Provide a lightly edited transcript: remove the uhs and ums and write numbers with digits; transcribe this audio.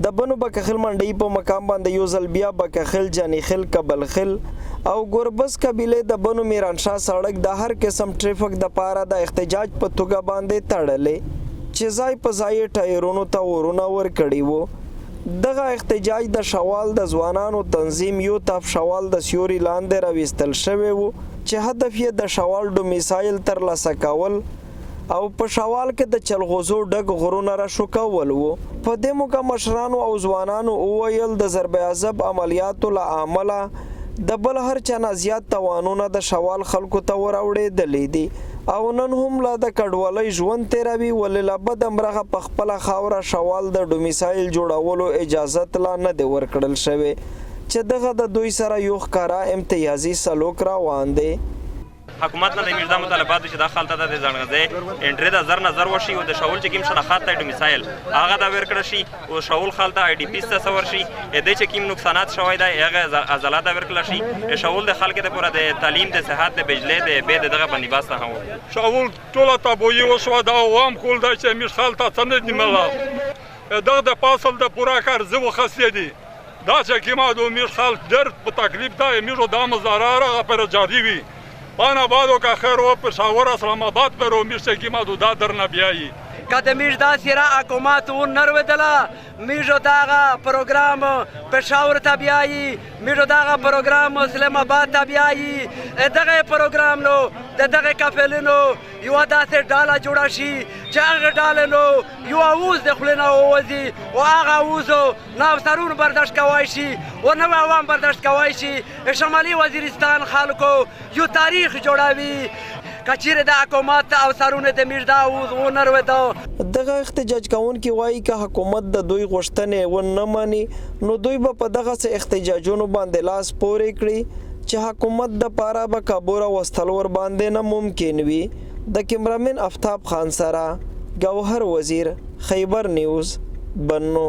د بنو بکخل منډۍ په مقام باندې یو ځل بیا بکخل، جانیخل، کبلخل او ګربز قبیلې د بنو میرانشاه سړک د هر قسم ټریفک د پاره د احتجاج په توګه باندې تړلې، چې ځای په ځای یې ټایرونو ته اورونه ورکړي وو. دغه احتجاج د شوال د ځوانانو تنظیم یوت اف شوال د سیوري لاندې راویستل شوی وو، چې هدف یې د شوال ډومیسایل ترلاسه کول او په شوال کې د چلغوزو ډک غرونه را شوکول وو. په دې موقع مشرانو او ځوانانو وویل، د ضرب عضب عملیاتو له امله د بل هر چا نه زیات تاوانونه د شوال خلکو ته ور اوړېدلي دي او نن هم لا د کډوالۍ ژوند تېروي، ولې له بده مرغه په خپله خاوره شوال د ډومیسایل جوړولو اجازت لا نه دی ورکړل شوی، چې دغه د دوی سره یو ښکاره امتیازي سلوک روان دی. حکومت نه د میرزا مطالبات چې دا خالته د ځنګزه انټری د زر نظر وشي او د شاول چې کوم شناخت ته ډومیسایل هغه دا ورکړ شي او شاول خالته آی ډي پی څه ورشي، د چې کوم نقصانات شوی دا هغه ازله دا ورکړل شي. شاول د خلک د پوره د تعلیم، د صحت، د بجلی، د به دغه بندوبست هم شاول ټوله تبویي وشوه. دا عوام کول دا چې میر خالته څه نه دی ملا دغه د فصل د پورا کار زه وخصې دي. دا چې کیما دو میر خال ډېر په تکلیف ده، میر دا مزارار هغه پر جاری وي پانا بادو کا خیر و پېښور اسلام آباد پر میر چې کیما دو دا درنه بیایي. که د میږ داسې را حکومت و نروېدله، میږو دغه پروګرام پېښور ته بیایي، میږو دغه پروګرام اسلام آباد ته بیایي. دغه پروګرام نو د دغه کفلونو یوه داسې ډاله جوړه شي چې هغه ډاله نو یو اوز د خولې نه ووځي او هغه اوز نه افسرونو برداشت کوای شي او نه عوام برداشت کوای شي. شمالي وزیرستان خلکو یو تاریخ جوړوي که چیرې د حکومت افسرونو د میږ دا اوز ونه روېده. دغه احتجاج کوونکي وایي، که حکومت د دوی غوښتنې ونه مني نو دوی به په دغسې احتجاجونو باندې لاس پورې کړي چې حکومت د پاره به کابو راوستل ورباندې نه ممکن وي. د کیمرامین افتاب خان سره ګوهر وزیر، خیبر نیوز، بنو.